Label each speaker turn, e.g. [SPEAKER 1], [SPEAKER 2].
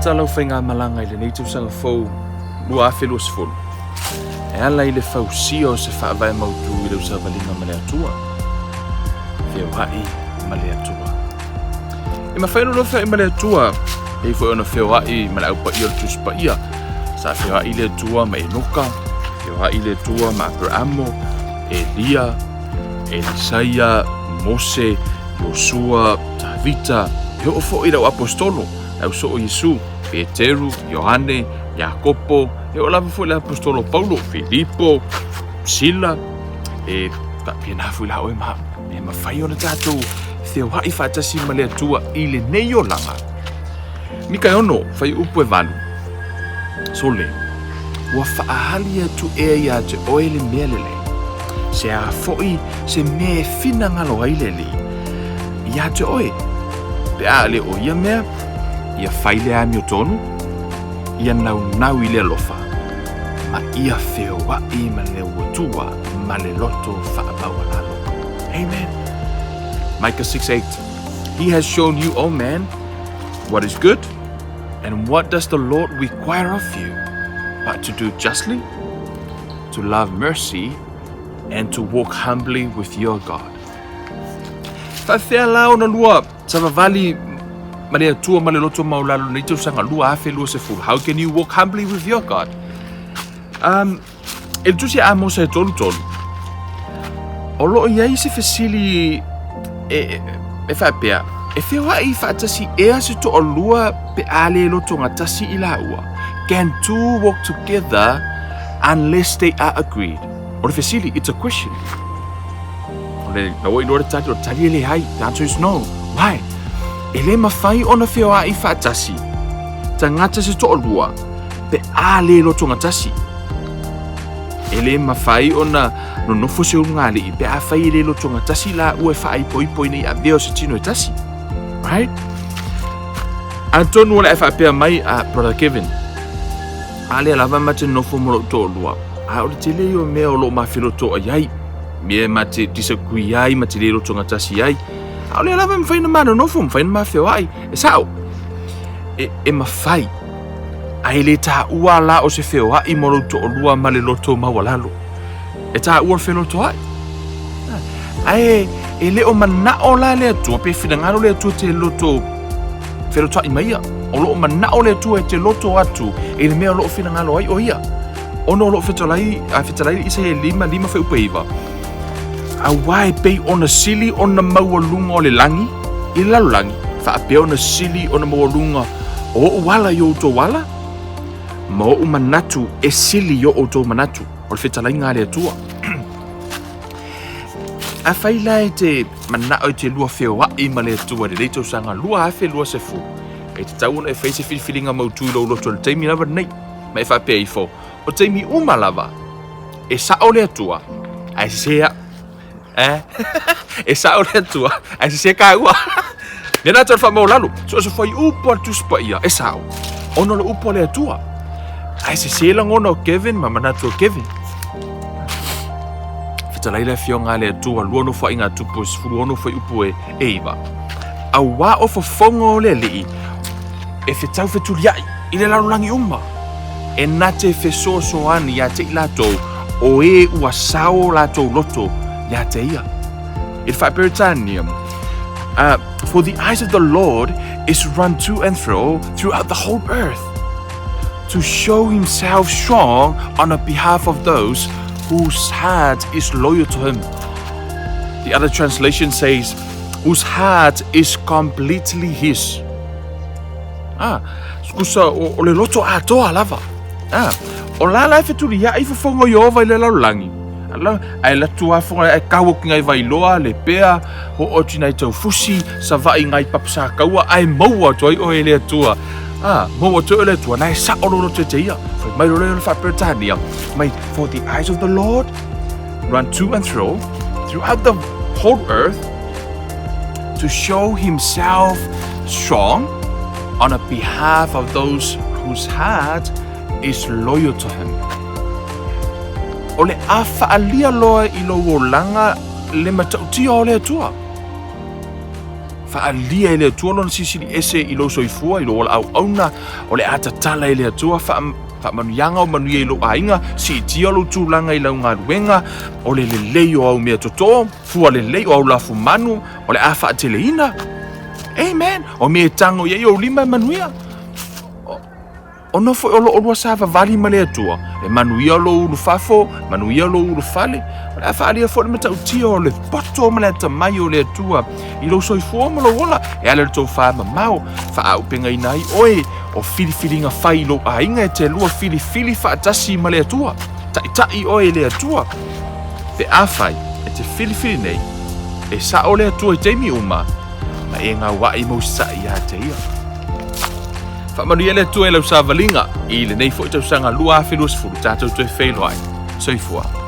[SPEAKER 1] amata lau faigamalaga i lenei tausaga fou 2020 e ala i le fausia o se faavae mautu i lau savaliga ma le Atua. Feoai ma le Atua. E mafai ona lua feoai ma le Atua, pei foi ona feoai ma le Au Paia o le Tusi Paia. Sa feoai le Atua ma Enoka, feoai le Atua ma Aperamo, Elia, Elisaia, Mose, Iosua, Tavita, e oo foi i le auaposetolo, le ausoo o Iesu, Peteru, Ioane, Iakopo, e oo lava foi i le aposetolo Paulo, Filipo, Sila, e faapena foi la oe ma au. E mafai ona tatou feoai faatasi ma le Atua i lenei olaga. Mika e ono, fuaiupu e valu. Sole, ua faaali atu ea ia te oe le mea lelei. Se a foi se mea e finagalo ai le Alii ia te oe. Pe a le o ia mea, ia fai le amiotonu, ia naunau i le alofa, ma ia feoai ma le Atua ma le loto faamaualalo. Amen. Micah 6:8. He has shown you, O man, what is good, and what does the Lord require of you, but to do justly, to love mercy, and to walk humbly with your God. Faafefea la ona lua savavali ma le Atua ma le loto maualalo i lenei tausaga 2020? How can you walk humbly with your God? Um, e le tusi a Amosa e tolu tolu, o loo i ai se fesili e, e, e faapea, e feoai faatasi ea se toalua pe a le lotogatasi i laua? Can two walk together unless they are agreed? O le fesili, it's a question. O le, na ua iloa le tali, o le tali e leai. The answer is no. Why? E le mafai ona feoai faatasi tagata se toalua pe a le lotogatasi. E le mafai ona nonofo se ulugalii pe afai e le lotogatasi laua e faaipoipo ina ia avea o se tino e tasi. Right? Atonu o le a e faapea mai a Brother Kevin, a lea lava ma te nofo mo lou toalua, a o le tele ia o mea o lo o ma felotoai ai, mea ma te disagree ai, ma te le lotogatasi ai, a o lea lava e mafai ona ma nonofo, mafai ona ma feoai, e sao, e, e mafai. A e le taua la o se feoai mo lou toalua ma le loto maualalo. E taua le felotoai. Ae e le o manao la le Atua, pe finagalo le Atua te loto felotoai mai ia. O loo manao le Atua e te loto atu i le mea o loo finagalo ai o ia. Ona o loo fetalai, a fetalai Isaia 5, 5 fuaiupu e 9. Auā e pei ona sili ona maualuga o le lagi i le lalolagi, faapea ona sili ona maualuga o oʻu ala i o outou ala, ma oʻu manatu e sili i o outou manatu. O le fetalaiga a le Atua. Afai la e te manao e te lua feoai ma le Atua i lenei tausaga 2020, e tatau ona e fai se filifiliga mautu i lou loto i le taimi lava lenei, ma e faapea ifo, o taimi uma lava, E sao le Atua, ae sese au. Eh? E sao le Atua, ae sese kāua. Mea na tau faamaualalo, so o se fuaiupu a le Tusi Paia, e sao, ona o le upu a le Atua. Ae sese lagona o Kevin ma manatu o Kevin. Fetalai le afioga a le Atua, lua nofoaiga a Tupu e 16 fuaiupu e 9. Auā o fofoga o le Alii e fetau fetuliai i le lalolagi uma. E na te fesoasoani ia te i latou o e ua sao o latou loto ia te ia. I le Faa-Peretania, For the eyes of the Lord is run to and fro throughout the whole earth, to show himself strong on the behalf of those whose heart is loyal to him. The other translation says, whose heart is completely his. Ah, Kusa o, o le loto atoa lava. Ah, o la la e fetuliai fofoga o Ieova i le lalolagi. La, ae alu atu lava fofoga ae kau atu i nai Vailoa, Lepea, oo atu i nai Taufusi, Savaii i nai Papasakaua, ae maua atu ai oe e le Atua. Ah, maua atu ai oe e le Atua, na e sao lou loto e te ia. Fai mai loa lea o le Faa-Peretania, mai, For the eyes of the Lord run to and fro throughout the whole earth, to show himself strong on the behalf of those whose heart is loyal to him. O le a faaalia loa i lou olaga le matautia o le Atua. Faaalia e le Atua Lona Silisili Ese i lou soifua, i lou ola auauna, o le a tatala e le Atua faamanuiaga o manuia i lou aiga, siitia lou tulaga i lau galuega, o le lelei o au mea toto, fua lelei o au lafumanu, o le a faateleina. Amen. O mea e tago i ai ou lima e manuia. Ona foi o lo olua savavali ma le Atua, e manuia lou ulufafo, manuia lou ulufale, o le a faaalia foi le matautia o le poto ma le atamai o le Atua i lou soifua ma lou ola, e ala i le tofa mamao, faaaupegaina ai oe o filifiliga fai i lou aiga e te lua filifili faatasi ma le Atua. Taitai oe e le Atua. Pe afai e te filifili nei, e sao le Atua i taimi uma, ma e gauai ma usitai ia te Ia. Faamanuia le Atua i lau savaliga i lenei foi tausaga 2020 tatou toe feiloai. Soifua.